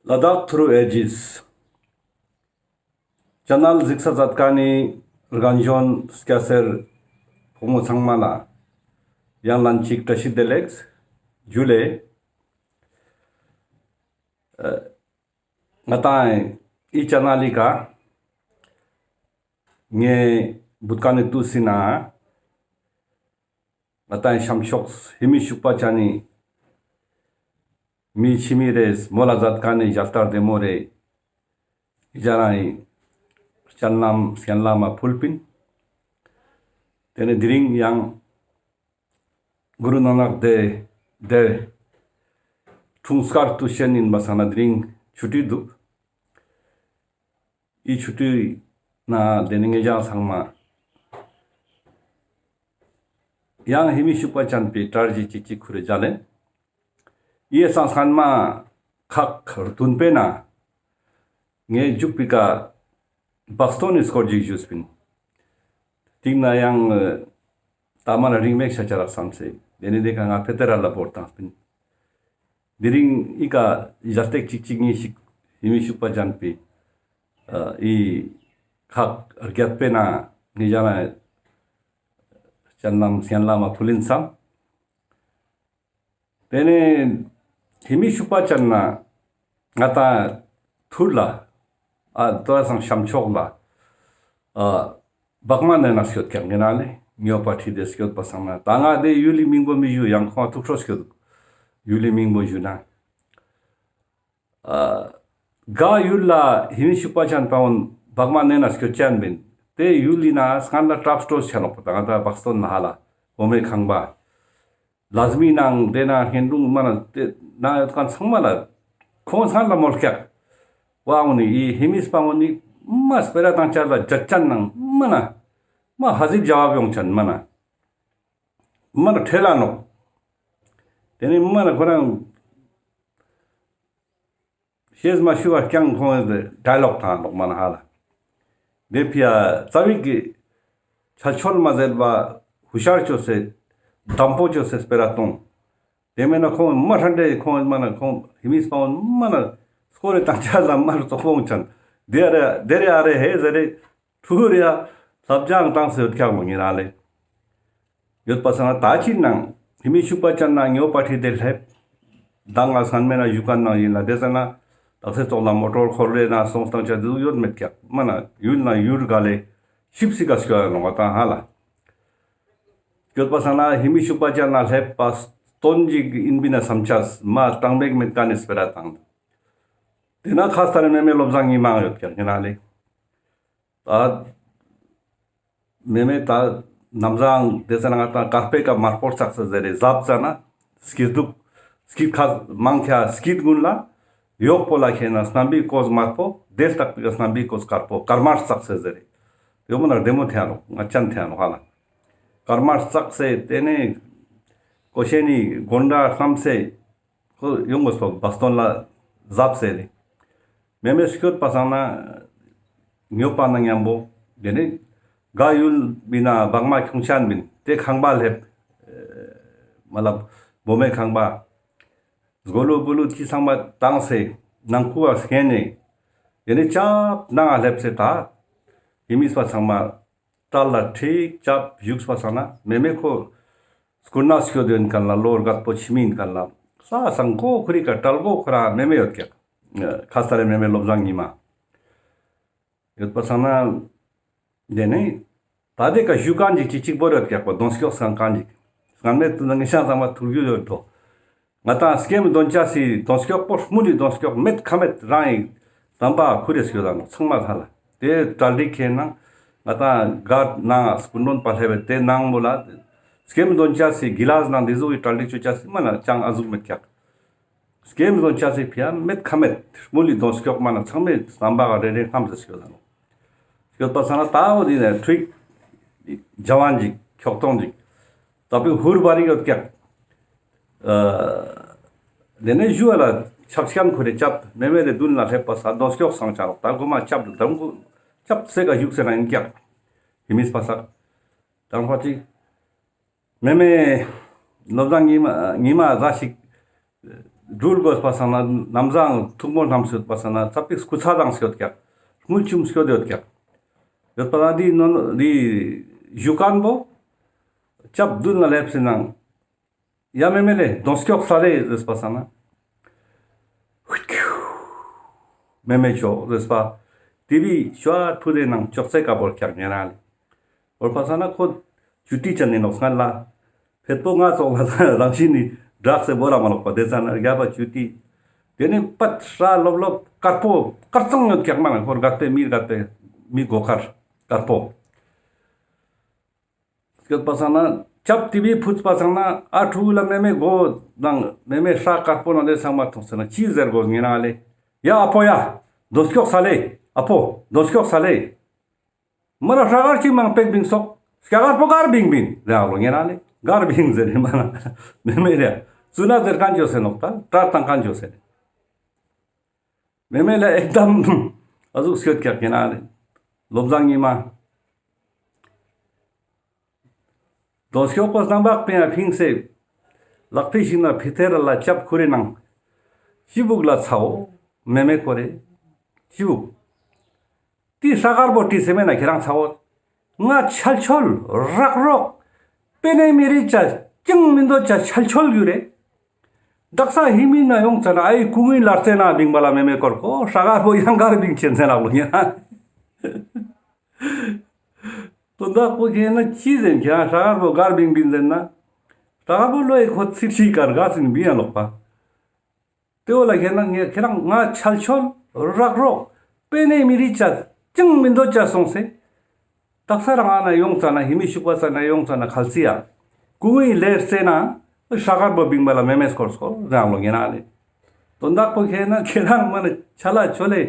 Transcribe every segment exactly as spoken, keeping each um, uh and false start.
ལ་དྭགས་ཐུརུ་ཨེ་ཇིས་ཅེ་ནལ་གཟིགས་ས་མཛད་མཁན་ནི་རྒན་གཞོན་སྐྱ་སེར་ཕོ་མོ་ཚང་མ་ལ་ཡང་ལན་གཅིག་བཀྲ་ཤིས་བདེ་ལེགས་ཇུ་ལེ། ཨ་ང་ཏང་ཨི་ཅེ་ནལ་ལི་ཀ་ངའི་བུད་མཁན་ནི་ཏུས་སི་ན་ང་ཏང་ཤམ་ཤོག་ཧེ་མི་ཤུག་པ་ཅན་ནི་མི་ཕྱི་མི་རེས་མོལ་ལ་མཛད་མཁན་ནི་ཞལ་ལྟར་བདེ་མོ་རེ་ཡི་ཇ་རང་ཡི་སྤྱན་ལམ་སྙན་ལམ་མ་ཕུལ་པིན། དེ་ནས་དེ་རིང་ཡང་གུ་རུ་ནཱ་ནག་དེ་དེ་འཁྲུངས་སྐར་དུས་ཆེན་ཡིན་པ་སང་ན་དེ་རིང་ཆུ་ཊི་འདུག། ཨི་ཆུ་ཊི་ན་དེ་ནི་ངེད་ཅག་ཚང་མ་ཡང་ཧེ་མི་ཤུག་པ་ཅན་པའི་གྲ་སྒྲིག་ཅིག་ཅིག་ཁུར་རེ་མཇལ་ལེན། ཨི་སང་སྔན་མ་ཁག་རྡུན་པའི་ན་ངའི་རྒྱུག་པའི་ཀ་བག་སྟོན་ནི་སྐོར་ཅིག་ཞུས་པིན། ཏིག་ན་ཡང་ཨ་ཏ་མ་ན་རིང་མེག་ཤ་ཆ་རག་བསམ་སེ། དེ་ནི་དེ་ཀ་ང་ཕེ་ཏེ་ར་ལ་བོར་བཏང་སྤིན། དེ་རིང་ཨི་ཀ་ཞལ་ཏེག་ཅིག་ཅིག་གཉིས་ཤིག་ཧེ་མི་ཤུག་པ་ཅན་པའི་ཨ་ཨི་ཁག་རྒྱད་པའི་ན་ངེད་ཅག་ན་སྤྱན་ལམ་སྙན་ལམ་མ་ཕུལ་ལིན་བསམ། དེ་ནས་ཧེ་མི་ཤུག་པ་ཅན་ན་ང་ཏང་ཐུར་ལ་ཨ་ཏོ་ར་སང་ཤམ་ཕྱོགས་ལ་ཨ་བག་མ་ནེ་ན་སྐྱོད་ཀྱང་ངེ་ན་ལེ་ཉོ་པ་ཁྲི་དེ་སྐྱོད་པ་སང་ན་ད་ང་དེ་ཡུལ་ལི་མིང་པོ་མི་ཞུ་ཡང་ཁོང་ཐུག་ཁྲོ་སྐྱོད་ཡུལ་ལི་མིང་པོ་ཞུ་ན་ཨ་ག་ཡུལ་ལ་ཧེ་མི་ཤུག་པ་ཅན་པ་འོན་བག་མ་ནེ་ན་སྐྱོད་ཅན་བིན། དེ་ཡུལ་ལི་ན་སྔན་ལ་གྲབས་སྤྲོས་ཆ་ནོག་པ་ད་ང་ད་བག་སྟོན་ན་ཧ་ལ་བོ་མེ་ཁང་པ། ལ་ཟི་མི་ནང་དེ་ན་ཧེན་དུང་མ་ན་དེ་ན་ཡོད་མཁན་ཚང་མ་ལ་ཁོང་ཚང་ལ་མོལ་ཀྱག་བ་འོ་ནི་ཡི་ཧེ་མིས་པ་འོ་ནི་མ་སྤེ་ར་དང་ཆ་ལ་ཇག་ཅན་ནང་མ་ན་མ་ཧ་ཟིབ་ཇ་བ་ཡོང་ཅན་མ་ན་མ་ན་ཁྲེལ་ལ་ནོག། དེ་ནི་མ་ན་ཁོ་རང་ཤེས་མ་ཤུ་བ་ཀྱང་ཁོང་ཌའི་ལོག་ཐང་ལོག་མ་ན་ཧ་ལ། དེ་ཕི་ཡ་རྩ་བིག་གི་ཆ་ཆོལ་མ་ཟེར་བ་ཧུ་ཤར་ཅོ་སེ་དམ་པོ་ཅོ་སེ་སྤེ་ར་གཏོང་། དེ་མེད་ན་ཁོང་མ་ཧྲན་ཏེ་ཁོང་མ་ན་ཁོང་ཧེ་མིས་པ་འོན་མ་ན་སྐོར་རེ་དང་ཆ་ལ་མ་རུ་ཙོག་ཕོང་ཅན་དེ་རེ་དེ་རེ་ཨ་རེ་ཧེ་ཟེར་རེ། ཕྲུ་གུ་རེ་ཡ་ལབ་ཅང་བཏང་སེ་ཡོད་ཀྱག་མོ་ངེ་རང་ལེ། ཡོད་པ་སང་ན་ད་ཅི་ནང་ཧེ་མི་ཤུག་པ་ཅན་ན་ཉོ་པ་ཁྲི་དེ་ལེབ། ད་ང་སྔན་མེ་ན་ཞུ་མཁན་ནང་ཡིན་ལ་དེ་ས་ན་དག་སེ་ཙོག་ལ་མོ་ཊོར་འཁོར་རེ་ན་སོང་སྟངས་ཆ་དུ་ཡོད་མེད་ཀྱག་མ་ན་ཡུལ་ན་ཡུལ་ག་ལེ་ཤིབ་སི་ག་སྐྱོ་ཡ་ནོ་ང་ད་ཧ་ལ། ཡོད་པ་སང་ན་ཧེ་མི་ཤུག་པ་ཅན་ན་ལེབ་པ་སྟོན་ཅིག་ཡིན་པིན་ན་བསམ་ཆ་མ་གྲངས་མེད་མེད་ཀ་ནི་སྤེ་ར་བཏང་། དེ་ན་ཁ་སྟ་རེ་མེ་མེ་བློ་བཟང་ཉི་མ་ཡོད་ཀྱག་ངེ་ན་ལེ། ད་མེ་མེ་ད་ནམ་བཟང་དེ་ས་ན་ང་ད་དཀར་པེ་ཀ་དམར་པོ་བཙགས་སེ་ཟེར་རེ་ཟབ་ཙ་ན་སྐྱིད་སྡུག་སྐྱིད་ཁ་མང་ཁྱ་སྐྱིད་གུན་ལ་ཡོག་པོ་ལ་ཁྱེད་ན་སྣམ་བུའི་གོས་དམར་པོ་དེ་ལྟག་པེ་ཀ་སྣམ་བུའི་གོས་དཀར་པོ་དཀར་དམར་བཙགས་སེ་ཟེར་རེ་ཡོ་མོ་ན་བདེ་མོ་ཐེ་ཡ་ནོ་ང་ཅན་ཐེ་ཡ་ནོ་ཧ་ལ་དཀར་དམར་བཙགས་སེ་དེ་ནས་ཀོ་ཤེ་ནི་དགོན་འདྲ་བསྣམས་སེ། ཁོ་ཡོང་དགོས་པ་བག་སྟོན་ལ་ཟབ་སེ་རེ། མེ་མེ་སྐྱོད་པ་སང་ན་ཉོ་པ་ན་མཉམ་པོ་དེ་ནི་ག་ཡུལ་མི་ན་བག་མ་ཁྱོང་ཆ་ན་མིན་དེ་ཁང་པ་ལེབ། མ་ལབ་བོ་མེ་ཁང་པ་སྒོ་ལུ་བུ་ལུ་ཅི་ཚང་མ་བཏང་སེ་ནང་ཁུ་བ་སྐྱེན་ནེ་དེ་ནི་ཅབ་ནང་ང་ལེབ་སེ་ད་ཡི་མིས་པ་ཚང་མ་ཏལ་ལ་ཁྲིག་ཅབ་བཞུགས་པ་སང་ན་མེ་མེ་ཁོ་སྐུར་ན་སྐྱོད་ཡོད་མཁན་ལ་ལོ་རྒད་པོ་ཕྱི་མི་ཡིན་མཁན་ལ་ས་སང་གོ་ཁུ་རི་ཀ་ཏལ་གོ་ཁོ་ར་མེ་མེ་ཡོད་ཀྱག། ཁ་ས་རེ་མེ་མེ་བློ་བཟང་ཉི་མ་ཡོད་པ་སང་ན་དེ་ནི་ད་དེ་ཀ་ཞུ་མཁན་ཅིག་ཅིག་ཅིག་བོར་ཡོད་ཀྱག་པ་གདོང་སྐྱོགས་སང་མཁན་ཅིག་སྔན་མེད་དུ་ན་ངེད་ཤང་ཚང་མ་ཐུག་རྒྱུ་ཡོད་དོ། ང་ཏང་སྐྱེམས་འདོན་ཆ་སི་གདོང་སྐྱོགས་པོ་སྨུ་ལི་གདོང་སྐྱོགས་མེད་ཁ་མེད་རང་ཡིན། དམ་པ་ཁུ་རེ་སྐྱོད་ད་ནོ་ཚང་མ་ལྷ་ལ་དེ་གྲ་སྒྲིག་ཁེ་ན་ང་ཏང་གར་ནང་སྐུ་མགྲོན་པ་ལྷེ་བེ་དེ་ནང་མོ་ལ་སྐྱེམས་འདོན་ཆ་སི་གི་ལ་ནང་འདི་ཟུག་གི་གྲ་སྒྲིག་ཆུ་ཆ་སི་མ་ན་ཅང་ཨ་ཟུག་མེད་ཀྱག། སྐྱེམས་འདོན་ཆ་སི་ཕི་ཡ་མེད་ཁ་མེད་སྨུ་ལི་གདོང་སྐྱོགས་མ་ན་ཚང་མས་དམ་པ་ག་རེ་རེ་ཧམ་ཟེར་སྐྱོད་ད་ནོ། སྐྱོད་པ་ས་ན་ད་འོ་དེ་ནས་ཁྲུས་ཇ་བན་ཅིག་ཁྱོག་ཐོང་ཅིག་ད་པི་ཧུར་བ་རིག་ཡོད་ཀྱག། ཨ་དེ་ནས་ཞུ་བ་ལ་ཆབ་སྐྱམ་ཁུ་རེ་ཆབ་མེ་མེ་རེ་མདུན་ལ་སླེབས་པ་ས་གདོང་སྐྱོགས་སང་ཆ་རོག་ད་གོ་མ་ཆབ་ལ་དམ་ཁུ་ཆབ་སེ་ག་བཞུགས་སེ་ན་ཡིན་ཀྱག་ཧི་མིས་པ་ས་དང་པ་ཅིག་མེ་མེ་ནོར་བཟང་ཉི་མ་ཉི་མ་ཟ་ཞིག་ འགྲུལ་དགོས་པ་སང་ན་ནམ་བཟང་ཐུག་མོ་ནམ་སྐྱོད་པ་སང་ན་ཚ་པིག་སྐུ་ཚ་དང་སྐྱོད་ཀྱག། དངུལ་ཆུམ་སྐྱོད་ཡོད་ཀྱག། ཡོད་པ་ན་འདི་ནོ་འདི་ཞུ་མཁན་པོ་ཅབ་མདུན་ལ་སླེབས་སེ་ནང་ཡ་མེ་མེ་ལེ་གདོང་སྐྱོགས་ས་ལེ་ཟེར་པ་སང་ན། མེ་མེ་ཅོ་ཟེར་པ། ཏི་བི་ཤོ་ཕུ་དེ་ནང་ཅོག་ཙེ་ཀ་བོར་ཀྱག་ཉེ་རང་ལེ། བོར་པ་སང་ན་ཁོ་ཇུ་ཏི་ཅན་ནི་ནོག་སྔན་ལ། ཕེད་པོ་ང་ཙོགས་ལ་རང་བཞིན་ནི་བྲག་སེ་བོ་ར་མ་ལོག་པ་དེ་ཙ་ན་རྒྱབ་པ་ཇུ་ཏི། དེ་ནི་པད་ཧྲ་ལོབ་ལོབ་དཀར་པོ་དཀར་གཙང་ཡོད་ཀྱག་མ་ན་ཁོར་གད་པེ་མི་གད་པེ་མི་སྒོ་ཁར་དཀར་པོ། སྐྱོད་པ་སང་ན་ཅབ་ཏི་བི་ཕུད་པ་སང་ན་ཨ་ཕྲུ་གུ་ལ་མེ་མེ་མགོ་དང་མེ་མེ་ཧྲ་དཀར་པོ་ན་དེ་ཚང་མ་མཐོང་སེ་ན་ཅི་ཟེར་དགོས་ཉེ་རང་ལེ། ཡ་ཨ་ཕོ་ཡ། གདོང་སྐྱོགས་ས་ལེ། ཨ་ཕོ་གདོང་སྐྱོགས་ས་ལེ། མ་ར་ཧྲ་གར་ཅིག་མང་པེག་བིང་སོག། སྐྱ་གར་པོ་གར་བིང་བིང་རེ་ཨ་ལོ་ཉེ་རང་ལེ། གར་བིང་ཟེར་ནི་མ་ན་མེ་མེ་རེ། ཙུ་ན་ཟེར་མཁན་ཅོ་སེ་ནོག་ད་གྲར་བཏང་མཁན་ཅོ་སེ་ནི། མེ་མེ་ལ་ཨེག་དམ་ཨ་ཟུག་སྐྱོད་ཀྱག་ཉེ་རང་ལེ། བློ་བཟང་ཉི་མ། གདོང་སྐྱོགས་པོ་སྣ་བག་པེ་ཡང་ཕིང་སེ། ལག་པེ་ཞིག་ན་ཕི་ཐེར་ལ་ཅབ་ཁུ་རེ་ནང་། ཅི་བུག་ལ་ཚའོ། མེ་མེ་ཁོ་རེ། ཅི་བུག། ཏི་ཧྲ་གར་པོ་ཏི་སེ་མེ་ན་ཁྱེ་རང་ཚའོ། ང་ཆལ་ཆོལ་རག་རོག། པེ་ནེ་མི་རི་ཅ་ཅང་མི་འདོད་ཅ་ཆལ་ཆོལ་གུ་རེ། དག་ས་ཧི་མི་ན་ཡོང་ཙ་ན་ཨའི་ཀུ་ངུའི་ལར་རྩེ་ན་བིང་བ་ལ་མེ་མེ་ཀོར་ཀོ་ཧྲ་གར་པོ་ཡང་གར་བིང་ཆེན་ཟེར་ལག་ལོ་ཉེ་རང་། དོན་དག་པོ་ཁྱེད་ན་ཅི་ཟེར་ཁྱེད་རང་ཧྲ་གར་པོ་གར་བིང་བིང་ཟེར་ན། ཧྲ་གར་པོ་ལོ་ཡི་ཁོ་ཚིག་ཤིག་གར་ག་ཟིན་བིང་ཡ་ལོག་པ། ཏེ་བོ་ལ་ཁྱེད་ན་ངས་ཁྱེད་རང་ང་ཆལ་ཆོལ་རག་རོག་པེ་ནེ་མི་རི་ཅ་ཅང་མི་འདོད་ཅ་སོང་སེ། དག་ས་རང་ཨ་ན་ཡོང་ཙ་ན་ཧི་མི་ཤུག་པ་ཙ་ན་ཡོང་ཙ་ན་ཁལ་སི་ཡ། ཀུ་ངུའི་ལར་རྩེ་ན་ཧྲ་གར་པོ་བིང་བ་ལ་མེ་མེ་སྐོར་སྐོར་རང་ལོ་ཉེ་རང་ལེ། དོན་དག་པོ་ཁྱེད་ན་ཁྱེད་རང་མ་ན་ཆ་ལ་ཆོ་ལེ།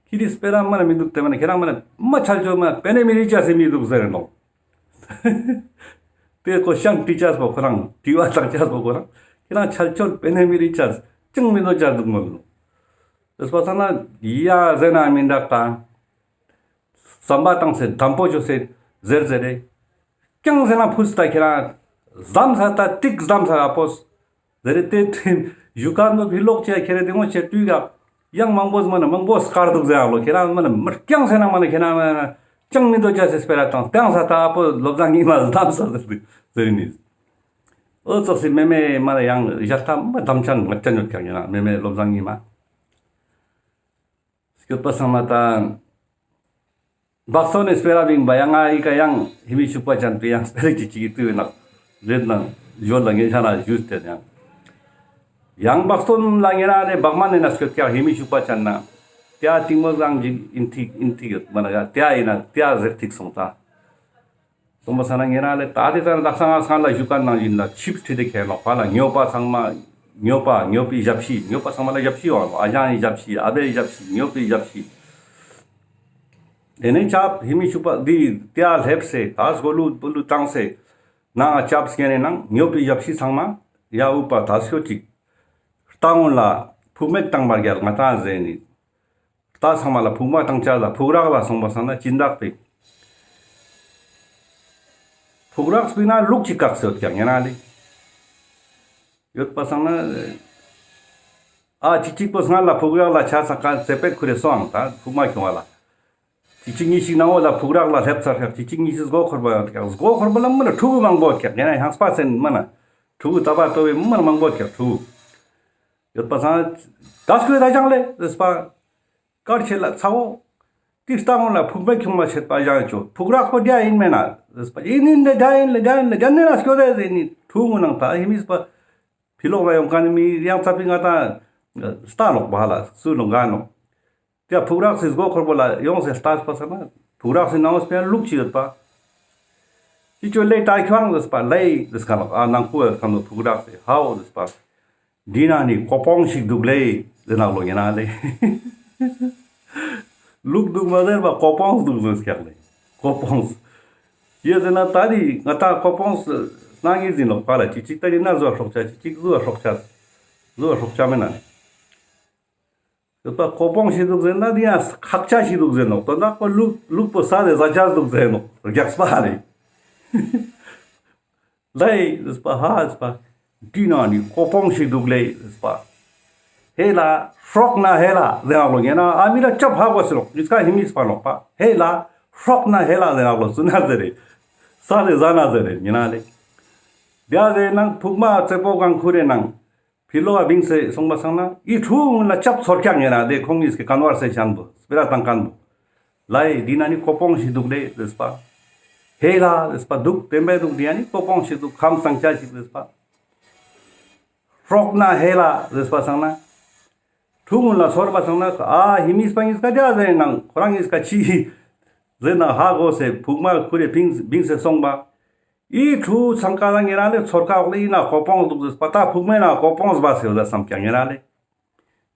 ཁྱི་རི་སྤེ་ར་མ་ན་མི་འདུག་ཏེ་མ་ན་ཁྱེད་རང་མ་ན་མ་ཆལ་ཆོལ་མ་ན་པེ་ནེ་མི་རི་ཅ་སེ་མི་འདུག་ཟེར་ནོག། ཏེ་ཁོ་ཤང་ཏི་ཅས་པོ་ཁོ་རང་ཏི་བ་ཏང་ཅས་པོ་ཁོ་རང་ཁྱེད་རང་ཆལ་ཆོལ་པེ་ནེ་མི་རི་ཅ་ཅང་མི་འདོད་ཅ་འདུག་མོལ་ནོག། ཏེ་སྤ་ས་ན་ཡ་ཟེར་ན་མི་འདྲག་ད། ཟམ་པ་བཏང་སེ་དམ་པོ་ཅོ་སེ་ཟེར་ཟེར་རེ། ཀྱང་ཟེར་ན་ཕུས་ད་ཁྱེད་རང་ཟམ་ས་ད་ཏིག་ཟམ་ས་ཨ་ཕོས། ཟེར་རེ་ཏེ་ཏེ་ཞུ་ཀ་ནོ་ཕི་ལོག་ཅེ་ཁྱེད་རེ་ཏེ་ངོ་ཅེ་ཏུས་ག་ཡང་མང་པོ་མ་ན་མང་པོ་སྐར་འདུག་ཟེར་ཡང་ལོ་ཁྱེད་རང་མ་ན་མར་ཀྱང་ཟེར་ན་མ་ན་ཁྱེད་རང་མ་ན་ཅང་མི་འདོད་ཅ་སེ་སྤེ་ར་བཏང་ཏེ་ཡང་ས་ད་ཨ་ཕོ་བློ་བཟང་ཉི་མ་ཟམ་ས་ཟེར་ཏེ་ཟེར་ནི། འོ་ཙོགས་སི་མེ་མེ་མ་ན་ཡང་ཞལ་ཐ་མ་དམ་ཅན་མ་ཅན་ཡོད་ཀྱང་ཡིན་ན་མེ་མེ་བློ་བཟང་ཉི་མ། སྐྱོད་པ་སང་ན་ད། བག་སྟོན་ནི་སྤེ་ར་བིང་བ་ཡང་ང་ཨི་ཀ་ཡང་ཧི་མི་ཤུག་པ་ཅན་པེ་ཡང་སྤེ་ར་ཅིག་ཅིག་ཏུ་ན་རེད་ན་ཡོད་ལ་ངེ་ཆ་ན་ཞུས་ཏེ་ཡང་། ཡང་བག་སྟོན་ལ་ངེ་རང་ནི་བག་མ་ནེ་ན་སྐྱོད་ཀྱང་ཧི་མི་ཤུག་པ་ཅན་ན། ཏེ་ཡ་ཏིང་མོ་རང་ཅིག་ཨིན་ཐིག་ཨིན་ཐིག་ཡོད་མ་ན་ཡ་ཏེ་ཡ་ཨིན་ན་ཏེ་ཡ་ཟེར་ཐིག་སོང་ད། སོང་པ་སང་ན་ངེ་རང་ལེ་ད་དེ་ཙམ་དག་ས་ང་སང་ལ་ཞུ་ཀ་ནང་ཡིན་ལ་ཆིབས་ཁྲི་དེ་ཁེལ་ནོག་པ་ལ་ཉོ་པ་ཚང་མ་ཉོ་པ་ཉོ་པའི་ཞབས་ཕྱི་ཉོ་པ་ཚང་མ་ལ་ཞབས་ཕྱི་ཡོང་ཨ་ཞང་ཡི་ཞབས་ཕྱི་ཨ་བའི་ཞབས་ཕྱི་ཉོ་པའི་ཞབས་ཕྱི། དེ་ནས་ཆབ་ཧི་མི་ཤུག་པ་འདི་ཏེ་ཡ་སླེབས་སེ་ད་སྒོ་ལུ་པུ་ལུ་བཏང་སེ་ནང་ང་ཆབ་སྐྱེ་ནས་ནང་ཉོ་པའི་ཞབས་ཕྱི་ཚང་མ་ཡ་འུ་པ་ད་སྐྱོ་ཅིག་རྟ་ངོ་ལ་ཕུག་མེད་བཏང་བར་རྒྱལ་ང་ཏང་ཟེར་ནི། རྟ་ཚང་མ་ལ་ཕུག་མ་བཏང་ཅ་ལ་ཕུག་རག་ལ་སོང་པ་སང་ན་སྦྱིན་བདག་པས། ཕུག་རག་སྤིན་ན་ལུག་ཅིག་བཀག་སེ་ཡོད་ཀྱང་ཡིན་ན་ལེ། ཡོད་པ་སང་ན། ཨ་ཅིག་ཅིག་པོ་སྔ་ལ་ཕུག་རག་ལ་ཆ་ས་ཀ་ཙེ་པེ་ཁུ་རེ་སོང་ད་ཕུག་མ་ཁྱོང་བ་ལ། ཅིག་ཅིག་གཉིས་ཤིག་ནང་འོ་ལ་ཕུག་རག་ལ་སླེབས་ཚར་ཀྱག་ཅིག་ཅིག་གཉིས་ཤིག་སྒོ་འཁོར་བ་ཡོད་ཀྱག་སྒོ་འཁོར་བ་ལ་མི་ལ་ཕྲུ་གུ་མང་པོ་ཀྱག་ཡིན་ན་ཧང་སྤ་སེན་མི་ན་ཕྲུ་གུ་ཏ་པ་ཏོ་བའི་མི་ལ་མང་པོ་ཀྱག་ཕྲུ་གུ། ཡོད་པ་སང་ད་སྐུ་ད་ཅང་ལེ་རེས་པ། དཀར་ཆེ་ལ་ཚ་བོ། ཏི་སྟ་མོ་ལ་ཕུག་མ་ཁྱུང་མ་ཆད་པ་ཡང་ཆོ་ཕུག་རག་པོ་རྒྱ་ཡིན་མེད་ན་རེས་པ་ཡིན་ཡིན་ལེ་རྒྱ་ཡིན་ལེ་རྒྱ་ཡིན་ལེ་རྒྱ་ནི་ལ་སྐྱོ་རེ་ཟེར་ནི་ཕྲུ་གུ་ནང་ད་ཧི་མིས་པ། ཕི་ལོག་ལ་ཡོང་ཀ་ནི་མི་ཡང་ཚ་པི་ང་ད། སྟ་ལོག་པ་ཧ་ལ་སུ་ལོང་ག་ནོ། ཏེ་ཕུག་རག་སི་སྒོ་འཁོར་པོ་ལ་ཡོང་སེ་ལྟ་སྤ་ས་ན་ཕུག་རག་སི་ནང་སྤེ་ལུག་ཅིག་ཡོད་པ། ཅི་ཅོ་ལེ་ཏ་ཁྱོང་ཟེར་པ་ལེ་ཟེར་ཀ་ལོག་ཨ་ནང་ཁུ་ཡོད་ཀ་ནོ་ཕུག་རག་སི་ཧའོ་ཟེར་པ། འདི་ན་ནི་ཀོ་པོང་ཞིག་འདུག་ལེ་ཟེར་ནག་ལོ་ཉེ་ན་ལེ། ལུག་འདུག་མ་ཟེར་པ་ཀོ་པོང་འདུག་ཟེར་ཀྱག་ལེ། ཀོ་པོང་། ཡེ་ཟེར་ན་ད་རི་ང་ཏང་ཀོ་པོང་སྣང་ངེ་ཟིན་ལོག་པ་ལ་ཅི་ཅིག་ད་རི་ན་བཟོ་ཧྲོག་ཆ་ཅི་ཅིག་བཟོ་ཧྲོག་ཆ། བཟོ་ཧྲོག་ཆ་མེ་ན་ལེ། ཡོད་པ་ཀོ་པོང་ཞིག་འདུག་ཟེར་ན་འདི་ཡང་ཁག་ཆ་ཞིག་འདུག་ཟེར་ནོག་དོན་དག་པོ་ལུག་ལུག་པོ་ས་རེ་ཟ་ཆ་འདུག་ཟེར་ནོག་རྒྱགས་པ་རེ། ལེ་ཟེར་པ་ཧ་ཟེར་པ། འདི་ན་ནི་ཀོ་པོང་ཞིག་འདུག་ལེ་ཟེར་པ། ཧེ་ལ་ཧྲོག་ན་ཧེ་ལ་ཟེར་ནག་ལོ་ཉེ་ན་ཨ་མི་ར་ཅབ་ཧ་གོ་སི་ལོ་ཡུས་ཀ་ཧི་མིས་པ་ལོག་པ་ཧེ་ལ་ཧྲོག་ན་ཧེ་ལ་ཟེར་ནག་ལོ་སུ་ན་ཟེར་རེ། ས་ལེ་ཟ་ན་ཟེར་རེ་ཉེ་ན་ལེ། དེ་ཟེར་ནང་ཕུག་མ་ཙེ་པོ་གང་ཁུ་རེ་ནང་ཕི་ལོ་བ་བིང་སེ་སོང་པ་སང་ན་ཨི་ཕྲུ་གུ་ལ་ཅབ་ཚོར་ཀྱག་ཉེ་ན་དེ་ཁོང་གཉིས་ཀྱི་ཀན་བར་སེ་ཤན་པོ་སྤེ་ར་བཏང་མཁན་པོ། ལའི་འདི་ན་ནི་ཀོ་པོང་ཞིག་འདུག་ལེ་ཟེར་པ། ཧེ་ལ་ཟེར་པ་འདུག་དེ་མེད་འདུག་འདི་ཡ་ནི་ཀོ་པོང་ཞིག་འདུག་ཁམས་སངས་ཆ་ཞིག་ཟེར་པ། ཧྲོག་ན་ཧེ་ལ་ཟེར་པ་སང་ན། ཕྲུ་གུ་ལ་ཚོར་པ་སང་ན་ཨ་ཧི་མིས་པ་གཉིས་ཀ་དེ་ཟེར་ནང་ཁོ་རང་གཉིས་ཀ་ཅི་ཟེར་ན་ཧ་གོ་སེ་ཕུག་མ་ཁུ་རེ་བིང་སེ་སོང་པ། ཨི་ཕྲུ་གུ་ཚང་ཀ་ལ་ཉེ་རང་ལེ་ཚོར་ཀ་འོག་ལེ་ཨི་ན་ཀོ་པོང་འདུག་ཟེར་པ་ད་ཕུག་མེ་ན་ཀོ་པོང་སྦ་སེ་ཡོད་ད་བསམ་ཀྱང་ཉེ་རང་ལེ།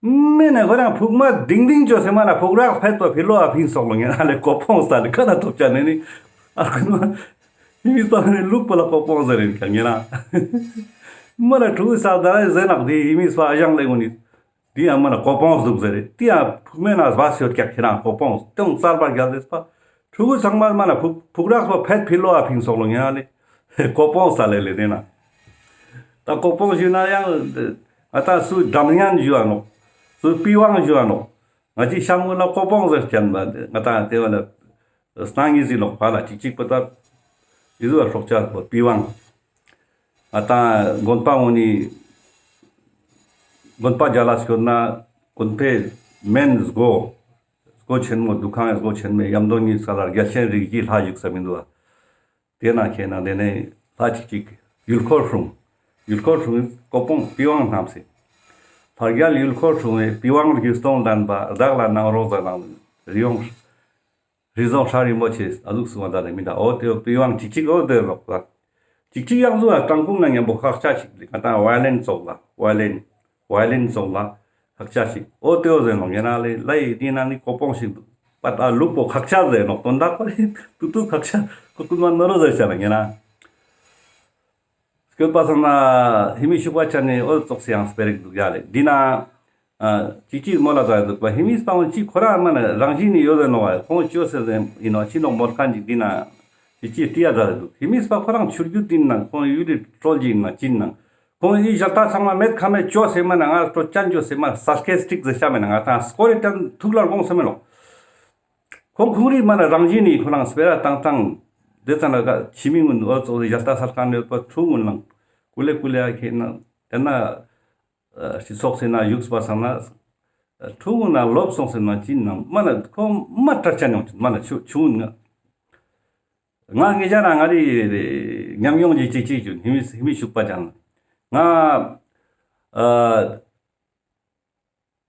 མེ་ན་ཁོ་རང་ཕུག་མ་ལྡིང་ལྡིང་ཅོ་སེ་མ་ན་ཕུག་རག་ཕེད་པ་ཕི་ལོ་བ་བིང་སོག་ལོ་ཉེ་རང་ལེ་ཀོ་པོང་ས་ལེ་ཁ་ན་ཐོབ་ཅ་ནེ་ནི་ཨ་ཁུ་མ་ཧི་མིས་པ་ནི་ལུག་པོ་ལ་ཀོ་པོང་ཟེར་རིན་ཀྱང་ཉེ་རང་མ་ན་ཕྲུ་གུ་ས་ད་ར་ཟེར་ནག་དེ་ཧི་མིས་པ་ཨ་ཞང་ལེ་གོ་ནི། དེ་ཡང་མ་ན་ཀོ་པོང་འདུག་ཟེར་རེ། དེ་ཡང་ཕུག་མེ་ན་སྦ་སེ་ཡོད་ཀྱག་ཁྱེད་རང་ཀོ་པོང་སྟོང་ཚར་པར་རྒྱལ་ཟེར་པ། ཕྲུ་གུ་ཚང་མ་མ་ན་ཕུག་ཕུག་རག་པ་ཕེད་ཕི་ལོ་བ་བིང་སོག་ལོ་ཉེ་རང་ལེ་ཀོ་པོང་ས་ལེ་ལེ་དེ་ན། ད་ཀོ་པོང་ཞུ་ན་ཡང་ང་ད་སུ་འགྲམ་ཉན་ཞུ་བ་ནོག་སུ་པི་ཝང་ཞུ་བ་ནོག་ང་ཅི་ཤམ་གུ་ལ་ཀོ་པོང་ཟེར་ཅན་པ་ང་ད་དེ་བ་ལ་སྣང་ཡིན་ཟིན་ནོག་ཕ་ལ་ཅིག་ཅིག་པ་ད་ཡི་ཟུ་བ་སྲོག་ཆགས་པོ་པི་ཝང་། ང་ད་དགོན་པ་འོ་ནི་དགོན་པ་རྒྱ་ལ་སྐྱོད་ན་དགོན་པའི་མེན་སྒོ་སྒོ་ཆེན་མོ་འདུ་ཁང་སྒོ་ཆེན་མོའི་ཡམ་དོ་གཉིས་ས་ལ་རྒྱལ་ཆེན་རིགས་ཀྱི་ལྷ་བཞུགས་ས་མི་འདུག་བ། དེ་ན་ཁྱེད་ན་དེ་ནས་ལྷ་ཅིག་ཅིག་ཡུལ་འཁོར་སྲུང་། ཡུལ་འཁོར་སྲུང་ཀོ་པོང་པི་ཝང་རྣམས་སེ། ལྷ་རྒྱལ་ཡུལ་འཁོར་སྲུང་བའི་པི་ཝང་རྒྱུ་སྟོང་ལྡན་པ་བདག་ལ་གནང་རོགས་ཟེར་ནང་རི་ཡོང་རི་རྫོང་ཧྲ་རིན་པོ་ཆེ་ཨ་ཟུག་སུ་མ་ད་རེ་མི་ད་འོ་དེ་པི་ཝང་ཅིག་ཅིག་འོ་དེ་རོགས་ལ། ཅིག་ཅིག་ཡག་ཟུ་ལ་ཀྲང་ཀུང་ན་མཉམ་པོ་ཁག་ཆ་ཞིག་ལེ་ང་ད་ཝའི་ལིན་ཙོག་ལ་ཝའི་ལིན་ཝའི་ལིན་ཙོག་ལ་ཁག་ཆ་ཞིག་འོ་དེ་འོ་ཟེར་ནོག་ཉེ་རང་ལེ་ལའི་དེ་ན་ནི་ཀོ་པོང་ཞིག་འདུག་པ་ད་ལུག་པོ་ཁག་ཆ་ཟེར་ནོག་དོན་དག་པ་ལེ་ཏུ་ཏུ་ཁག་ཆ་ཀོ་ཀུན་མ་ནོ་རོ་ཟེར་ཆ་ལ་ཉེ་རང་། སྐྱོད་པ་སང་ན་ཧི་མི་ཤུག་པ་ཆ་ནས་འོ་ཙོག་སེ་ཡང་སྤེ་རིག་འདུག་ཡ་ལེ་འདི་ན། ཅིག་ཅིག་མོ་ལ་ཟ་འདུག་པ་ཧི་མིས་པའང་ཅིག་ཁོ་རང་མ་ན་རང་བཞིན་ནི་ཡོད་ཟེར་ནོག་བ་ཁོང་ཅོ་ཟེར་ཟེར་ཡིན་ནོག་ཅི་ནོག་མོལ་ཁན་ཅིག་འདི་ན་ཅིག་ཅིག་ཏི་ཡ་ཟ་འདུག་ཧི་མིས་པ་ཁོ་རང་ཆུར་རྒྱུད་ཡིན་ན་ཁོང་ཡུལ་ལི་ཀྲོལ་ཅིག་ཡིན་ན་ཅི་ཡིན་ན་ཁོང་ཡི་ཞལ་ཏ་ཚང་མ་མེད་ཁ་མེད་ཅོ་ཟེར་མ་ན་ང་ཀྲོ་ཅན་ཅོ་ཟེར་མ་ས་ཀེ་སི་ཊིག་ཟེར་ཤ་མེད་ན་ང་ཏང་སྐོར་རེ་ཏན་ཐུག་ལ་དགོངས་ས་མེད་ནོག་ཁོང་ཁོང་རི་མ་ན་རང་བཞིན་ནི་ཁོ་རང་སྤེ་ར་ཏང་ཏང་དེ་ཙ་ན་ག་ཕྱི་མི་ངུན་འོ་ཙོག་ཞལ་ཏ་སལ་ཁན་ཡོད་པ་ཕྲུ་གུན་ལང་ཀུ་ལེ་ཀུ་ལེ་ཨ་ཁེ་ན་དེ་ན། སྤྱི་ཚོགས་སེ་ན་ཡུགས་པ་སང་ན། ཕྲུ་གུ་ན་ལོབ་སོང་སེ་ན་ཅི་ན་མ་ན་ཁོ་མ་དྲག་ཅན་ཡོང་ཅིག་མ་ན་ཆུ་ཆུ་ན། ང་ངེ་ཅག་རང་ང་རི་ཉམས་མྱོང་ཅིག་ཅིག་ཅིག་ཅུ་ཧི་མི་ཧི་མི་ཤུག་པ་ཅང་ན། ང་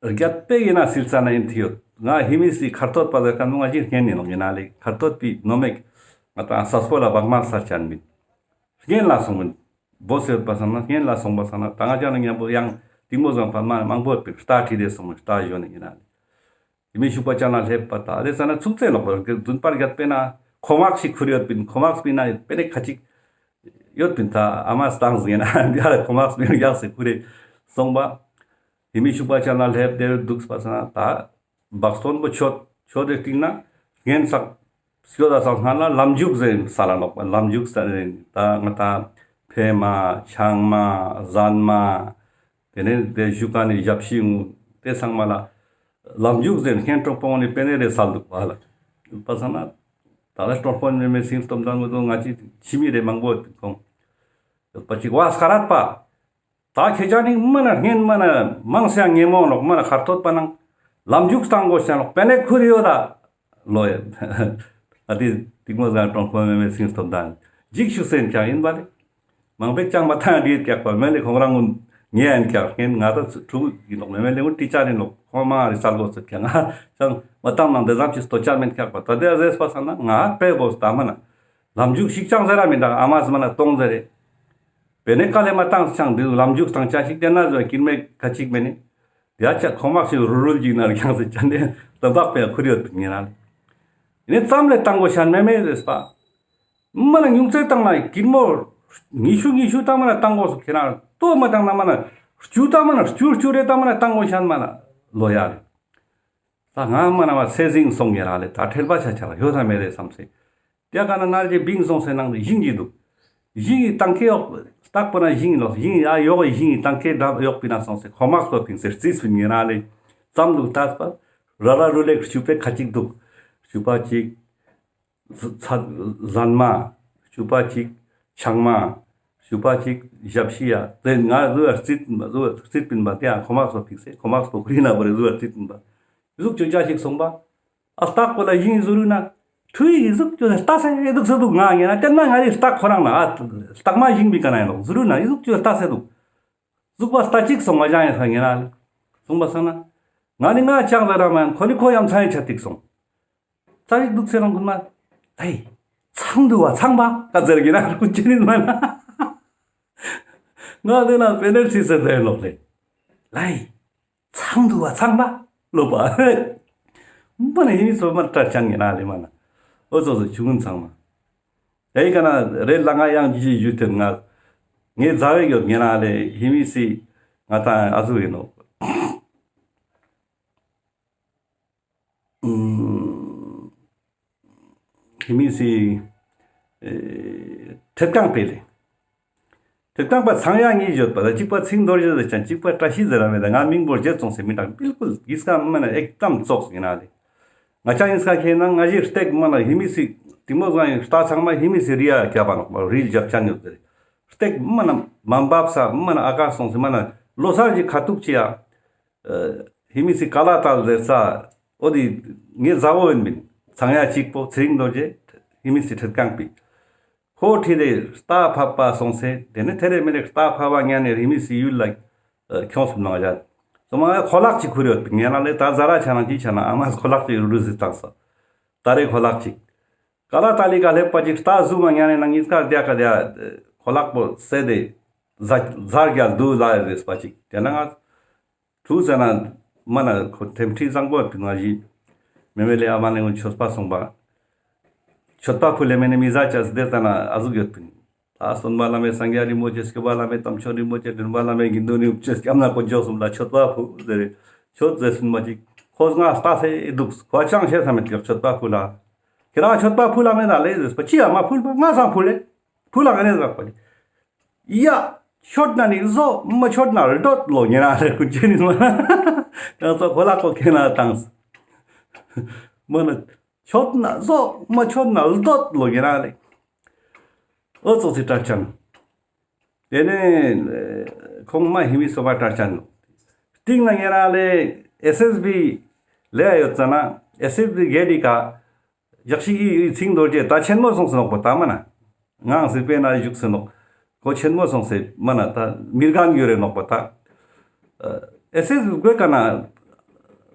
རྒྱབ་པེ་ཡིན་ན་སིལ་ས་ན་ཡིན་ཐི་ཡོད། ང་ཧི་མི་སི་ཁར་ཐོད་པ་ཟེར་ཁན་ང་ཅི་རྐྱེན་ཡིན་ནོག་ཡིན་ན་ལེ་ཁར་ཐོད་པི་ནོ་མེག་ང་ཏང་སས་པོ་ལ་བག་མ་སར་ཅན་མིན། རྐྱེན་ལ་སོང་མིན། བོ་སེ་ཡོད་པ་སང་ན་རྐྱེན་ལ་སོང་པ་སང་ན་ད་ང་ཅག་ནི་མཉམ་པོ་ཡང་གཏིང་མོ་བཟང་པ་མ་མང་པོ་ཡོད་པའི་རྟ་ཁྲིད་དེ་སོང་མིན་རྟ་ཞོན་ནི་ཡིན་ན་ལེ། ཡི་མི་ཤུག་པ་ཅང་ན་སླེབས་པ་ད་རེ་ས་ན་ཚུགས་ཚེ་ལོག་པར་རྫུན་པར་རྒྱབ་པེ་ན་ཁོ་མག་ཞིག་ཁུར་ཡོད་པིན་ཁོ་མག་སྤི་ན་ཡོད་པེ་ནེ་ཁ་ཅིག་ཡོད་པིན་ད་ཨ་མ་སྟངས་ཟེར་ན་འདི་ཧ་ལ་ཁོ་མག་སྤི་ན་ཡག་སེ་ཁུར་རེ་སོང་པ། ཡི་མི་ཤུག་པ་ཅང་ན་སླེབས་དེ་འདུག་པ་སང་ན་ད། བག་སྟོན་པོ་ཆོད་ཆོད་དེ་སྟིང་ན་རྒན་ཚག་སྐྱོད་ད་ཚག་སྔ་ལ་ལམ་འཇུག་ཟེར་ས་ལ་ལོག་པ་ལམ་འཇུག་ཟེར་ད་ང་ད་ཕེ་མ་ཆང་མ་ཟན་མ་དེ་ནས་དེ་ཞུ་ཀ་ནི་ཞབས་ཕྱི་ངུ་དེ་ཚང་མ་ལ་ལམ་འཇུག་ཟེར་ཧན་གྲོགས་པོ་ནི་པེ་ནེ་རེ་སལ་འདུག་པ་ལ་པ་སང་ན་ད་ལ་གྲོགས་པོ་ནི་མེ་སིང་སྟོབས་ལྡན་ངུ་དུ་ང་ཅི་ཕྱི་མི་རེ་མང་པོ་ཁོང་ཡོད་པ་ཅིག་བ་སྐ་རད་པ། ད་ཁྱེད་ཅག་ནི་མ་ན་སྔན་མ་ན་མང་སེ་ངེ་མོ་ནོག་མ་ན་ཁར་ཐོད་པ་ནང་ལམ་འཇུག་སྟངས་གོ་ཤ་ནོག་པེ་ནེ་ཁུར་ཡོད་ད་ལོ་ཡ། ཨ་ཏི་ཏིག་མོ་ཟ་གྲོང་ཁོ་མེ་མེ་སིང་སྟོབས་དང་འཇིགས་ཤུགས་སེན་ཀྱང་ཡིན་པ་ལེ། མང་པོས་ཀྱང་མ་ཐང་རིས་ཀྱག་པ་མེ་ལེ་ཁོང་རང་ངུན་ངེ་ཡན་ཀྱག་སྔན་ང་ད་ཕྲུ་གུ་ཡིན་ནོག་མེ་མེ་ལེ་ངུན་ཏི་ཅར་ཡིན་ནོག་ཁོང་མ་རི་སལ་གོ་ཚུད་ཀྱང་ང་ཅང་མ་ཐང་ནང་དེ་ཙམ་ཅིག་ལྟོ་ཅར་མེན་ཀྱག་པ་ད་དེ་ཟེར་པ་སང་ན་ང་པེ་བོ་སྟ་མ་ན། ལམ་འཇུག་ཞིག་ཅང་ཟེར་ར་མི་འདུག་ཨ་མ་ཟི་མ་ན་གཏོང་ཟེར་རེ། པེ་ནེ་ཀ་ལེ་མ་བཏང་ཅང་འདི་ལམ་འཇུག་བཏང་ཅ་ཞིག་དེ་ན་ཟོ་ཀིར་མེ་ཁ་ཅིག་མེ་ནི། ཡ་ཅག་ཁོ་མག་ཞིག་རུ་རུལ་ཅིག་ན་རུ་ཀྱང་ཟེར་ཅན་དེ་ལམ་བག་པེ་ཁུར་ཡོད་ངེ་ན་ལེ། ནི་ཙམ་ལེ་བཏང་གོ་ཤན་མེ་མེ་རེས་པ། མ་ན་ཉུང་ཙེ་བཏང་ན་ཀིར་མོ་ཉི་ཤུ་ཉི་ཤུ་བཏང་མ་ན་བཏང་གོ་སུ་ཁེ་ན་ལྟོ་མ་བཏང་ན་མ་ན་བཅུ་བཏང་མ་ན་བཅུ་བཅུ་རེ་བཏང་མ་ན་བཏང་གོ་ཤན་མ་ན་ལོ་ཡ་རེ། ད་ང་མ་ན་བ་སེ་ཟིང་སོང་ཡ་ར་ལེ་ད་ཁྲེལ་པ་ཆ་ཆ་ལ་ཡོད་ད་མེད་རེད་བསམ་སེ། དེ་ག་ན་ནར་གྱི་བིང་སོང་སེ་ནང་དུ་ཞིང་གི་འདུག་ཞིང་གི་ཏང་ཁེ་ཡོག་ ལྟག་པོ་ན་ཞིང་ལོ། ཞིང་ཡ་ཡོག་ཞིང་དང་ཁའི་འདབས་ཡོག་པི་ན་སོང་སེ་ཁོ་མག་པོ་ཕིངས་སེ་རྩིས་པིན་ཉེ་རང་ལེ། ཙམ་འདུག་ལྟས་པ། ར་ར་རུ་ལེ་ཤུ་པེ་ཁ་ཅིག་འདུག་ཤུ་པ་ཅིག་ཚ་ཚ་ཟན་མ། ཤུ་པ་ཅིག་ཆང་མ། ཤུ་པ་ཅིག་ཞབས་ཕྱི་ཡ། དེ་ང་རུ་ཡ་རྩིས་པིན་པ། རུ་རྩིས་པིན་པ་དེ་ཡང་ཁོ་མག་པོ་ཕིངས་སེ་ཁོ་མག་པོ་ཁུ་རི་ན་བ་རེ་རུ་ཡ་རྩིས་པིན་པ། ཟུག་ཅོ་ཅ་ཞིག་སོང་པ། ཨ་ལྟག་པོ་ལ་ཞིང་ཟུ་རུ་ན། ཁྲུ་ཡི་ཟུག་ཅོ་ལྟ་སེ་འདུག་སེ་འདུག་ང་ཉེ་ན་དེ་ན་ང་རི་ལྟག་ཁོ་རང་ན་ཨ་ལྟག་མ་ཞིང་པི་ཀ་ན་ཡིན་ནོག་ཟུ་རུ་ན་ཡི་ཟུག་ཅོ་ལྟ་སེ་འདུག་ཟུག་པ་ལྟ་ཅིག་སོང་ང་ཅང་ཡིན་ས་ཉེ་ན་ལེ། སོང་པ་སང་ན། ང་ནི་ང་ཅང་ཟ་ར་མ་ཡིན་ཁོ་ནི་ཁོ་ཡ་མཚན་ཡི་ཆ་ཏིག་སོང་། ཙ་རིག་འདུག་སེ་རང་ཁུན་མ། ལའི། ཚང་འདུག་བ་ཚང་པ་ཀ་ཟེར་གི་ན་ཁུ་ཅི་ནི་མ་ན། ང་དེ་ན་པེ་ནལ་ཊི་སེ་ཟེར་ལོག་ལེ། ལའི། ཚང་འདུག་བ་ཚང་པ་ལོ་པ། མ་ན་ཧི་མི་སོ་མ་ཏྲ་ཅང་ངེ་ན་ལེ་མ་ན། ཨོ་ཙོ་ཙོ་ཆུ་ངུན་ཚང་མ། ཨེ་ཀ་ན་རེ་ལ་ང་ཡང་ཇི་ཇི་ཡུ་ཐེན་ང་། ངེ་ཛ་བེ་ཡོད་ངེ་ན་ལེ་ཧི་མི་སི་ང་ཏང་ཨ་ཟུ་ཡིན་ནོ། ཧི་མི་སི་ཨེ་ཐེད་ཀང་པེ་ལེ། ཐེད་ཀང་པ་ཚང་ཡ་ངེ་ཡོད་པ་ད་གཅིག་པ་ཚིང་རྡོ་རྗེ་ཟེར་ཅན་གཅིག་པ་བཀྲ་ཤིས་ཟེར་ར་མེད་ད་ང་མིང་བོར་རྗེ་ཙོང་སེ་མི་དང་བིལ་ཀུལ་གིས་ཀ་མ་ན་ཨེག་དམ་ཙོགས་ཡིན་ན་ལེ། ང་ཅག་ཡིན་ས་ཁེ་ན་ང་ཞིག་སྟེགས་མ་ན་ཧི་མི་སི་ཏིང་མོ་ཟང་ཡིན་ལྟ་ཚང་མ་ཧི་མི་སི་རི་ཡ་རྒྱབ་པ་ནོག་པ་རིལ་རྒྱབ་ཅན་ཡོད་ཟེར། སྟེགས་མ་ན་མ་འབབ་ས་མ་ན་ཨ་ཀ་སོང་སེ་མ་ན་ལོ་སར་གྱི་ཁ་ཐུག་ཅི་ཡ། ཧི་མི་སི་ཀ་ལ་ཏལ་ཟེར་ས། འོ་དི་ངའི་མཛའ་བོ་ཡིན་མིན། ཚང་ཡ་གཅིག་པོ་ཚེ་རིང་རྡོ་རྗེ། ཧི་མི་སི་ཁྲིད་རྐང་པི། ཁོ་ཁྲིད་དེ་རྟ་ཕབ་པ་སོང་སེ་དེ་ནས་ཐེ་རེ་མེ་རེ་རྟ་ཕབ་པ་ཉན་ནས་ཧི་མི་སི་ཡུལ་ལ་ཁྱོངས་སུ་ནང་བཞག་སོ་མ་ཁོ་ལག་ཅིག་ཁུར་ཡོད་པི་ཉན་ན་ལེ་ད་ཟ་ར་ཆ་ན་ཅི་ཆ་ན་ཨ་མ་ཁོ་ལག་ཅིག་རུ་རུ་ཟི་བཏང་ས། ད་རེ་ཁོ་ལག་ཅིག་ཀ་ལ་ཏ་ལི་ཀ་སླེབས་པ་ཅིག་རྟ་ཟུག་མ་ཉན་ནས་ན་ངིས་ཀ་རྒྱ་ཀ་རྒྱ་ཁོ་ལག་པོ་སེ་དེ་ཟ་ཟ་རྒྱ་དུ་ལ་རེས་པ་ཅིག་དེ་ན་ང་ཁྲུ་ཟེར་ན་མ་ན་ཁོ་ཐེམ་ཁྲི་བཟང་པོ་ཡོད་པི་ང་ཞི་མེ་མེ་ལེ་ཨ་མ་ལེ་ངོ་ཆོས་པ་སོང་པ། ཆོས་པ་ཕུ་ལེ་མེ་ནེ་མི་ཟ་ཅས་དེ་ཙ་ན་ཨ་ཟུག་ཡོད་པིན། ད་སྟོན་པ་བླ་མེད་སངས་རྒྱས་རིན་པོ་ཆེ་སྐྱོབ་པ་བླ་མེད་དམ་ཆོས་རིན་པོ་ཆེ་འདྲེན་པ་བླ་མེད་དགེ་འདུན་རིན་པོ་ཆེ་སྐྱབས་ན་དཀོན་མཆོག་གསུམ་ལ་ཆོས་པ་ཕུ་ཟེར་རེ་ཆོས་ཟེར་སུན་མ་ཅིག་ཁོ་ང་ལྟ་སེ་འདུག་ཁོ་ཅང་ཤེས་ས་མེད་ཀྱག་ཆོས་པ་ཕུ་ལ། ཁྱེད་རང་ཆོས་པ་ཕུ་ལ་མེད་ན་ལེ་ཟེར་པ་ཅི་ཡ་མ་ཕུལ་པ་ང་སང་ཕུ་ལེ། ཕུ་ལ་ག་ནས་ཟག་པ་ལེ། ཡ། ཆོད་ན་ནི་བཟོ་མ་ཆོད་ན་ལྡོད་ལོ་ཉེ་ན་རེ་ཀུན་ཅེ་ནི་མ་ན། ཡང་སོ་ཁོ་ལ་ཁོ་ཁེ་ན་བཏང་། མ་ན། ཆོད་ན་བཟོ་མ་ཆོད་ན་ལྡོད་ལོ་ཉེ་ན་རེ། ཨོ་ཙོག་ཙི་ཀྲར་ཅན། དེ་ནས་ཁོང་མ་ཧི་མི་སོ་པ་ཀྲར་ཅན་ནོ། སྟིང་ན་ཉེ་ན་ལེ་ཨེས་ཨེས་བི་ལེ་ཡོད་ཙ་ན་ཨེས་ཨེས་བི་གེ་ཌི་ཀ་ཞག་ཤིག་ཨི་ཨི་ཚིང་རྡོ་རྗེ་ད་ཆེན་མོ་སོང་སེ་ནོག་པ་ད་མ་ན། ངའང་སི་པེ་ན་བཞུགས་སེ་ནོག་ཁོ་ཆེན་མོ་སོང་སེ་མ་ན་ད་མི་རྒན་ཡོད་རེ་ནོག་པ་ད། ཨེས་ཨེས་བི་གོས་ཀ་ན་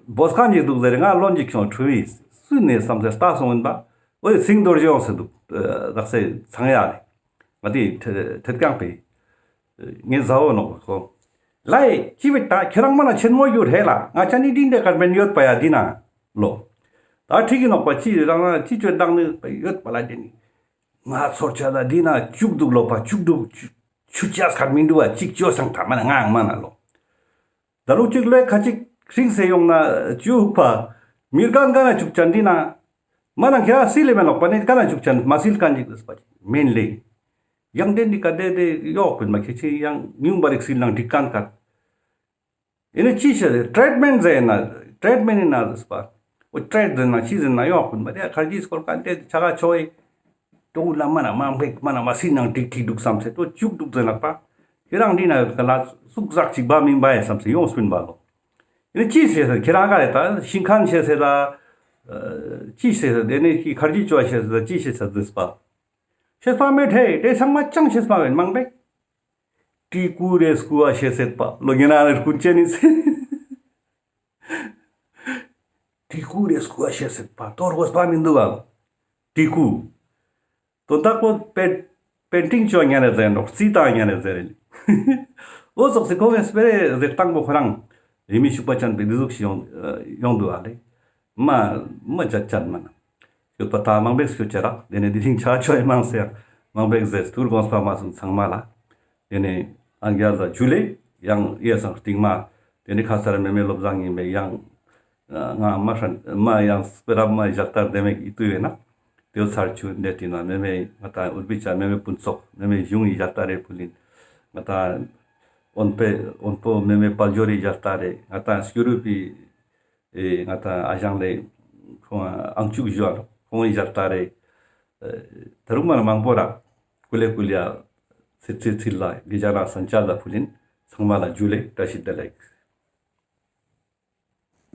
བོས་ཀ་ནི་འདུག་ཟེར་ང་བློན་གྱི་ཁྱོང་ཁྲུ་བི་སུ་ནས་བསམ་སེ་ལྟ་སོང་ཡིན་པ། འོ་ཡི་ཚིང་རྡོ་རྗེ་ཡོང་སེ་འདུག་དག་སེ་ཚང་ཡ་ལེ། ང་དེ་ཐད་ཀྱང་པེ། ངའི་ཟ་འོ་ནོག་པ་ཁོ། ལའི་ཅི་བེ་ད་ཁྱེད་རང་མ་ན་ཆེན་མོ་ཡོད་རེ་ལ་ང་ཅ་ནི་འདི་འདྲ་ཀར་མེན་ཡོད་པ་ཡ་འདི་ན་ལོ། ད་ཁྲིག་གི་ནོག་པ་ཅི་རང་ན་ཅི་ཅོ་བདག་ནི་ཡོད་པ་ལ་འདི་ནི། ང་ཚོར་ཆ་ད་འདི་ན་བཅུག་འདུག་ལོ་པ་བཅུག་འདུག་ཆུ་ཆུ་ཆས་ཁར་མི་འདུག་བ་ཅིག་ཅོ་སང་ད་མ་ན་ང་མ་ན་ལོ། ད་ལུ་ཅིག་ལོས་ཁ་ཅིག་ཧྲིང་སེ་ཡོང་ན་ཅུ་ཧུག་པ། མི་རྒན་ག་ན་ཅུག་ཅན་འདི་ན། མ་ན་ཁྱེད་རང་སིལ་ལེ་མེ་ལོག་པ་ནི་ག་ན་ཅུག་ཅན་མ་སིལ་ཀ་འཇིག་ལེ་སྤ་ཅིག་མེན་ལེ། ཡང་དེ་འདི་ཀ་དེ་དེ་ཡོག་པིན་མ་ཁྱེད་ཆེ་ཡང་ཉུང་བ་རིག་སིལ་ནང་འགྲིག་ཀན་ཀ། ཨེ་ནི་ཅི་ཤེས་ཊྲིཊ་མེན་ཊ་ཟེར་ན་ཊྲིཊ་མེན་ཊ་ཡིན་ན་ཟེར་པ། འོ་ཊྲིཊ་ཟེར་ན་ཅི་ཟེར་ན་ཡོག་པིན་མ་དེ་ཁར་ཇི་སྐོར་ཀ་དེ་ཆ་ག་ཆོ་ཨེ། ཏོ་ལ་མ་ན་མ་འབེག་མ་ན་མ་སིལ་ནང་འགྲིག་ཐིག་འདུག་བསམ་སེ་ཏོ་ཅུག་འདུག་ཟེར་ལགས་པ། ཁྱེད་རང་འདི་ན་ཡོད་ཀ་ལ་སུག་ཟག་ཅིག་བ་མིན་པ་ཡིན་བསམ་སེ་ཡོངས་པིན་པ་ལོ། ཨེ་ནི་ཅི་ཟེར་ཟེར་ཁྱེད་རང་ག་རེ་ད་ཤིང་ཁན་ཤེས་ཟེར་ད། ཅི་ཟེར་ཟེར་དེ་ནས་ཀྱི་ཁར་ཇི་ཅོ་ཤེས་ཟེར་ད་ཅི་ཤེས་ཟེར་དུས་པ། ཤེས་པ་མེད་ཧེ་དེ་ཚང་མ་ཅང་ཤེས་པ་མེད་མང་པེ། ཏི་ཀུ་རེ་སྐུ་བ་ཤེས་ཟེར་པ་ལོ་ཉེ་ན་རེ་ཀུན་ཅེ་ནི་ཟེར། ཏི་ཀུ་རེ་སྐུ་བ་ཤེས་ཟེར་པ་ཏོ་རོ་སྤ་མི་འདུག་བ། ཏི་ཀུ། དོན་དག་པོ་པེ་པེན་ཊིང་ཅོ་ཉན་ནས་ཟེར་ནོག་རྩིས་བཏང་ཉན་ནས་ཟེར། འོ་ཙོགས་སི་ཁོ་གི་སྤེ་རེ་ཟེར་སྟངས་པོ་ཁོ་རང་རི་མི་ཤུག་པ་ཅན་པའི་འདི་ཟུག་ཞིག་ཡོང་ཡོང་འདུག་ཨ་ལེ། མ་མ་ཅད་ཅད་མ་ན། ཡོད་པ་ད་མང་པེག་སྐྱོ་ཅེ་རག་དེ་ནས་འདི་རིང་ཆ་ཆོས་མང་སེ་ཡང་མང་པེག་ཟེར་ཐུར་དགོངས་པ་མ་སོང་ཚང་མ་ལ། དེ་ནས་ཨང་རྒྱལ་ལ་ཇུ་ལེ་ཡང་ཡེ་སང་སྟིང་མ། དེ་ནས་ཁ་སར་མེ་མེ་བློ་བཟང་ཡིན་པས་ཡང་། ང་མ་ཧྲན་མ་ཡང་སྤེ་ར་མ་ཞག་ལྟར་དེ་མེད་ཀྱི་ཏུ་ཡོད་ན། དེའོ་ཚར་ཆུ་འདེ་ཏི་ན་མེ་མེ་ང་ད་ཨུར་བི་ཅ་མེ་མེ་ཕུན་ཚོགས་མེ་མེ་གཞུང་ཡི་ཞག་ལྟར་རེ་ཕུལ་ཡིན། ང་ཏང་དབོན་པོ་དབོན་པོ་མེ་མེ་དཔལ་འབྱོར་རི་ཞལ་ལྟ་རེ། ང་ཏང་སྐྱུ་རུ་པའི་ཨེ་ང་ཏང་ཨ་ཞང་ལེ་ཁོང་ཨང་ཅུག་ཞུ་བ་ལོ། ཁོང་ངི་ཞལ་ལྟ་རེ། ཨེ་ད་རུང་མ་མང་པོ་ར་ཀུ་ལེ་ཀུ་ལེ་ཡ་ཚེ་ཚེ་ཚིལ་ལ་དགེ་རྒན་རང་སན་ཆ་ལ་ཕུལ་ཡིན། ཚང་མ་ལ་ཇུ་ལེ། བཀྲ་ཤིས་བདེ་ལེགས།